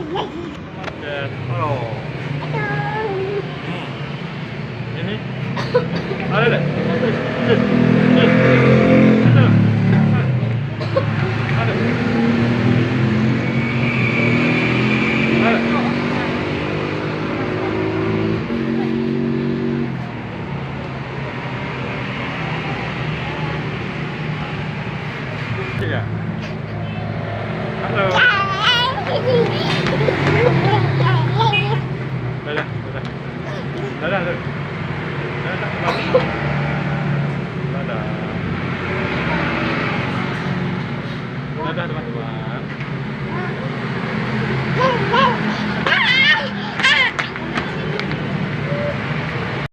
Dan halo. Ini ada deh. Ada. Ya. Halo. Dadah, dadah. Dadah, dadah. Dadah, dadah.